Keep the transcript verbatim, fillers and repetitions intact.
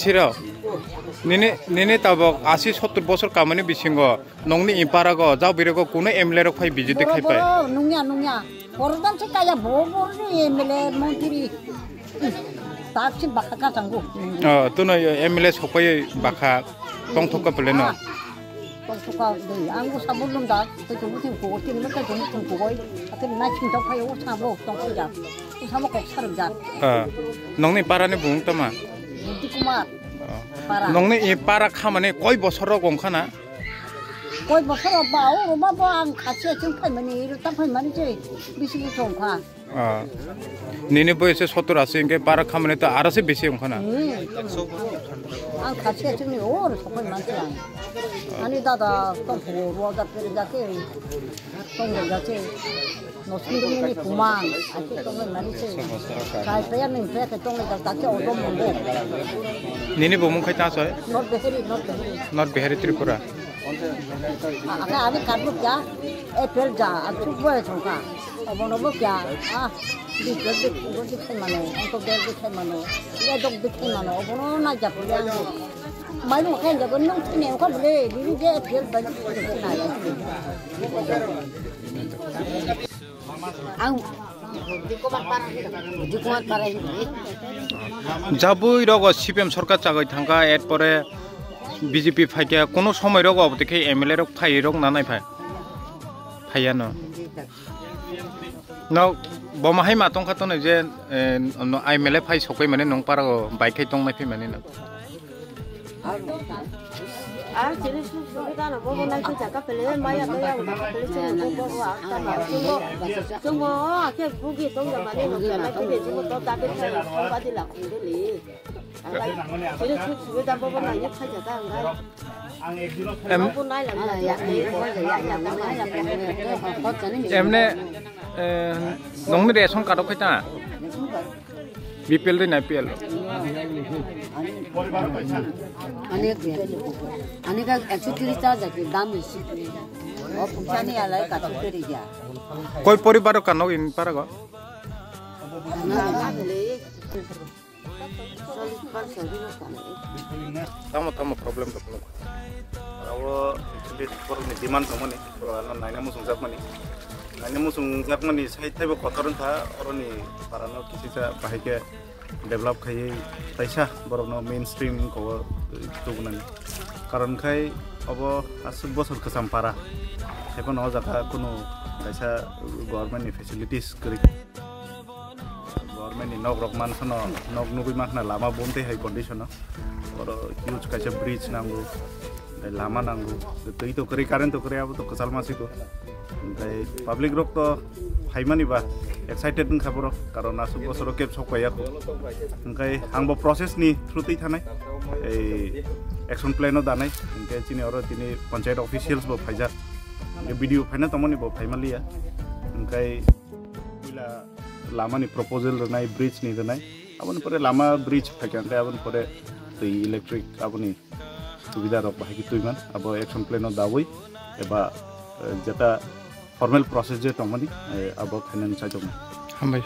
Sirok, nini, nini tabok asi sottur bosor kamani bisingo nongni iparago jabwirego kuno M L A rok phai B J P khai pai? Boro, boro, nungya, nungya. Boro dan se kaya bo, boro ni M L A montri. Tak se baka kachango. Oh, tuno M L A sokpai baka tongthok ka pele no? Ah, tongthok ka de. Ang bo sabun lum da, to jumbo tin ko, tin mo to jumbo tin ko goi. Ate na chim tok khai o sabo tong khai ja. O sabo kok sar ja. Ah, nongni para ni bung tama? Budi Kumar. Oh. Para. Nongni i para khamani koi bosor rok wngkha na? Koi bosor ba o ba bo ang khasi achung phaimani, iro ta phaimani je bisi bisi wngkha. Ah. Nini boyese sottur asi hingke para khamani to aro se bisi wngkha na? Hmm. Ang khasi achung ni o ro sopai mansi ang. Ani dada tong phugo ruwa ga pere ga ke tong ga ke. Nosing dong ni kumang, ake tong ni mani se. Kai paya ning paya ke tong ni ga ta ke odom monggo. Nini bo mung khai ta soi? Not Behari, not Behari. Not Behari Tripura. Ake ani karbuk ya, apple ja, achuk bo chungka. Obono bo kya? Ah, di jor di, jor di khai mano, angko jor di khai mano, ya dok di khai mano, obono na ja puli ang. Mai mo khai jago nung thine ko bole, di di je apple ba di khai na ya. Ang di ko ba para, di ko ba para. Jabui rogo C P M sorkar chagoi thangka, erpore B J P phaikya, kono somoi rogo obo tikhe M L A rok phai rok nanai phai. Phaiya no. No, bo ma hai ma tong kha to no je, eh, no M L A phai sokoi mane nong para o bai khai tong nai phi mane no. Ar chini suk suk ta no bo bo nai khe jaka pele maya to ya jaka pele chini bo bo bo ak ta ma chungo chungo a khe bugi tong da mane no kya na khe chungo to ta be khai tong ba di la khung de li. Em, emne, eh, nongni ration card o khai ta? B P L de na A P L? Ani, ani ka ekso tris ta jati dam besi. O pungsani alai ka tu peri ja. Koi poribar ka nog in para go? Tamo, tamo problem to phunuk. Abo actually borokni demand tongmani, borok ano naina muchungjakmani. Naina muchungjakmani side taibo kotor wngkha, oroni parano kisisa bahai khe develop khaiwi taisa borokno mainstream wngkha o tubunani. Karon khai obo aswk bosor kwcham para, haiphano o jaga kunu kaisa government ni facilities kwrwi. Government ni nok rok mansa no, nok nugui mankha na lama bumtwi hai condition o. Oro huge kaisa bridge nango, tei lama nango, tei twi to kwrwi, current to kwrwi, abo to kwchal ma siko. Tei public rok to phaimani ba excited wngkha borok, karon aswk bosoro keb sok paiya kho. Hingkai ang bo process ni through twi thanai, ei action plan o danai, hingkai chini oro tini panchayat officials bo phaijak, hingkai B D O phaina tongmani bo phaimaliya, hingkai puila lama ni proposal rwnai, bridge ni rwnai, aboni pore lama bridge phaikha, hingke aboni pore twi electric aboni subida rok bahai khe twiman, abo action plan o dawi eba, eh, jeta formal process je tongmani, eh, abo khainani chaitok. Hambai.